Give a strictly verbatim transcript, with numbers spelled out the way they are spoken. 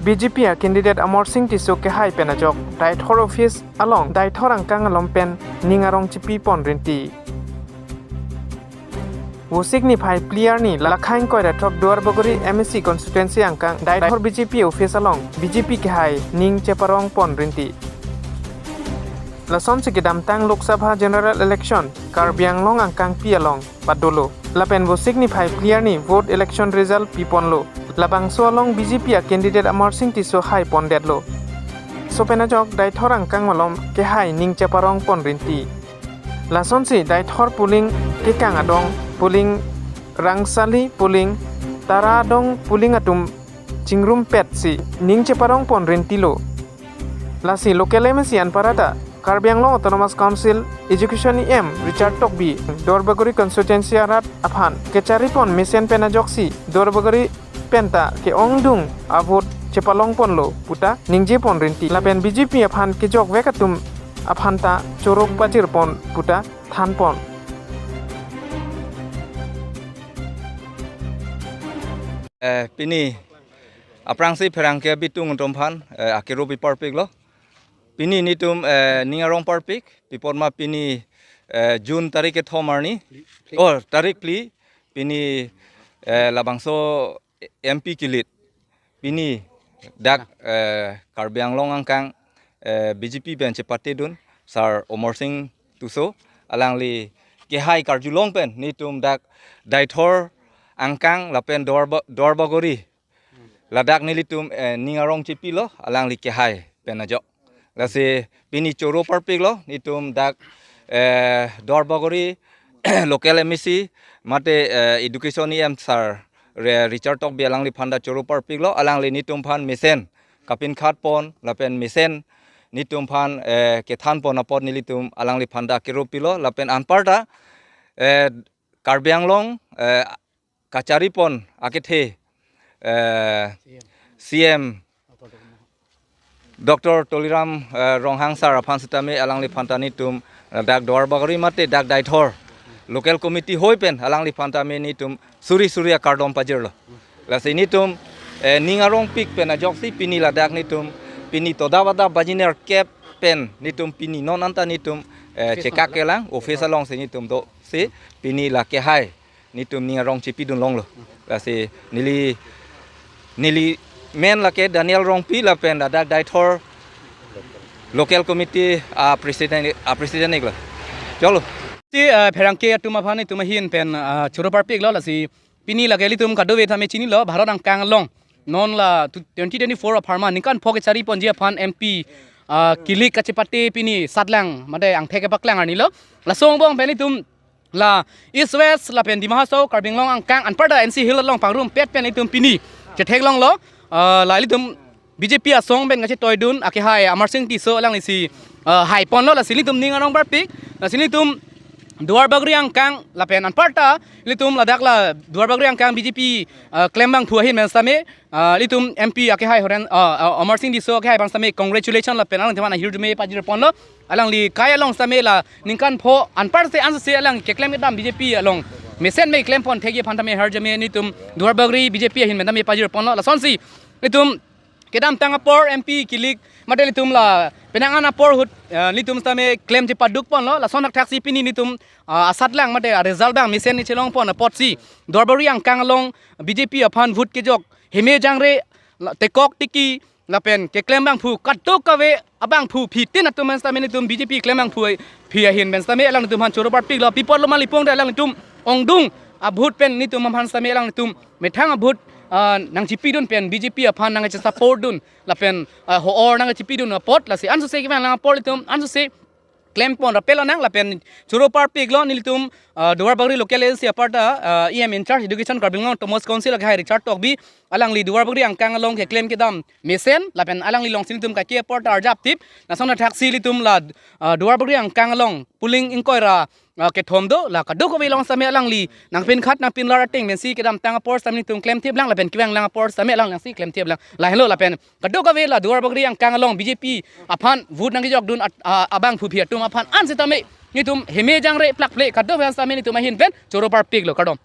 B J P a candidate Amarsing Tisso kehai pen ajok Deithor office along Deithor angkang along pen ning arong chipi pon rinti. Vosik niphai phli arni Lakhaing Koirathok Duarbagori M A C constituency angkang Deithor B J P office along B J P kehai ning cheparong pon rinti. Lasonsi kedamtang Lok Sabha general election Karbi Anglong angkangpi along padolo. Lapen Vosik niphai phli arni vote election result piponlo. Labangso along B J P a candidate Amarsing Tisso hai pondetlo. Laso pen ajok Deithor angkang malom kehai ning cheparong pon rinti. Lasonsi Deithor polling kekang adong, polling Rangsali, polling Tara adong, polling atum chingrumpetsi ning cheparong pon rintilo. Lasi local M A C anparta Karbi Anglong Autonomous Council Education E M Richard Tokbi Duarbagori constituency arat aphan kechari pon mesen pen ajoksi Duarbagori penta ke-ongdung avote chepalong ponlo puta ningje pon rinti. Lapen B J P aphan kejok vek atum aphanta choro pajir pon puta than pon. Eh, pini aphrangsi pherangke abitung atum aphan, eh, akero pi parpiklo. Pini netum, eh, ning arong parpik, pi apot ma pini, eh, June tarik kethom arni. Oh, tarik phli, pini, eh, labangso M P kilik. Pini dak, eh, Karbi Anglong angkang, eh, B J P pen chepatedun, Sir Amarsing Tisso, alangli kehai karjulong pen, netum dak Deithor angkang lapen Duarba-, Duarbagori. Ladak nelitum, eh, ning arong chipilo, alangli kehai pen ajok. Lasi pini choro parpiklo, netum dak, eh, Duarbagori local M A C, mate, eh, education E M Sir Re-, Richard Tokbi alangliphan ta choro parpiklo, alangli netum aphan mesen kapinkhat pon, lapen mesen netum aphan, eh, kethan pon apot nelitum alangliphan ta kero pilo, lapen anparta, eh, Karbi Anglong, eh, kachari pon akethe, eh, C M Doctor Tuliram, eh, Ronghang Sir aphan sitame alangliphan ta netum, eh, dak Duarbagori mate dak Deithor local committee hoi pen alangliphan tame netum suri suri akardom pajirlo. Lasi netum, eh, ning arong pik pen ajoksi pini ladak netum pini toda vada bajiner kep pen netum pini non anta netum, eh, chekak kelang office alongsi netum dosi pini la kehai netum ning arong chipidun longlo. Lasi neli, neli men lake Daniel Rongpi lapen ladak Deithor local committee, ah, president, ah, president iklo. Choklo. Si, ah, pherangke atum aphan netum ahin pen, ah, choro parpiklo, lasi pini lake ilitum kadokave tame chinilo Bharat angkang along non la tu-, twenty twenty-four apharman ningkan pho kechari ponji aphan M P, ah, kilik kachepate pini satlang mate angthek kepaklang arnilo. Laso angbong pen ilitum la East West lapen Dima Hasao Karbi Anglong angkang anparta N C Hills along pangrumpet pen ilitum pini chetheklonglo, ah, la ilitum B J P asong pen kachetoidun akehai Amarsing Tisso alanglisi, ah, hai ponlo, lasi ilitum ning arong parpik, lasi ilitum Duarbagori angkang lapen anparta ilitum ladak la Duarbagori angkang B J P, ah, klembangphu ahin pen sitame, ah, ilitum M P akehai Horen, ah, ah, Amarsing Tisso akehai abang sitame congratulation lapen alangtum aphan ahirjume pajir ponlo. Alangli kai along sitame la ningkan pho anparsi ansose alang keklem kedam B J P along mesen me klem pon thekji aphan tame ahirjume netum Duarbagori B J P ahin pen tame pajir ponlo. Lasonsi netum kedamtang apor M P kilik mate netum la penang an apor ahut, eh, netum sitame klem chepaduk ponlo. Lason thakthaksi pini netum, ah, asatlang mate aresult abang mesen ni chelong pon apotsi Duarbagori angkang along B J P aphan vote kejok heme jangre, la tekok tiki lapen keklembangphu kadokave abangphu aphi tin atum pen sitame netum B J P klembangphu aphi ahin pen sitame alangtum aphan choro parpiklo. Pi apotlo ma ilitum te alangtum ongdung avote pen netum aphan sitame alangtum methang avote, ah, nangchipidun pen B J P aphan nangchesupportdun lapen, ah, ho-or nangchipidun apot, lasi ansose kevang lang apor ilitum ansose klem pon rapel anang lapen choro parpiklo nelitum, ah, Duarbagori local A D C aparta, ah, E M in charge education Karbi Anglong Autonomous Council akehai Richard Tokbi alangli Duarbagori angkang along keklem kedam mesen lapen alangli alongsi netum kaike aparta arjap tip. Lason thakthaksi ilitum la, ah, Duarbagori angkang along polling ingkoi ra, ah, kethom do, la kadokave along sitame alangli nangpinkhat nangpinlar ateng pensi kedamtang apor sitame netum klem thip lang lapen kevang lang apor sitame alanglisi klem thip lang. Lahenlo lapen kadokave la Duarbagori angkang along B J P aphan vote nangkejokdun at-, ah, abangphu aphi atum aphan ansitame netum heme jangre plakple kadokave sitame netum ahin pen choro parpiklo, kardom.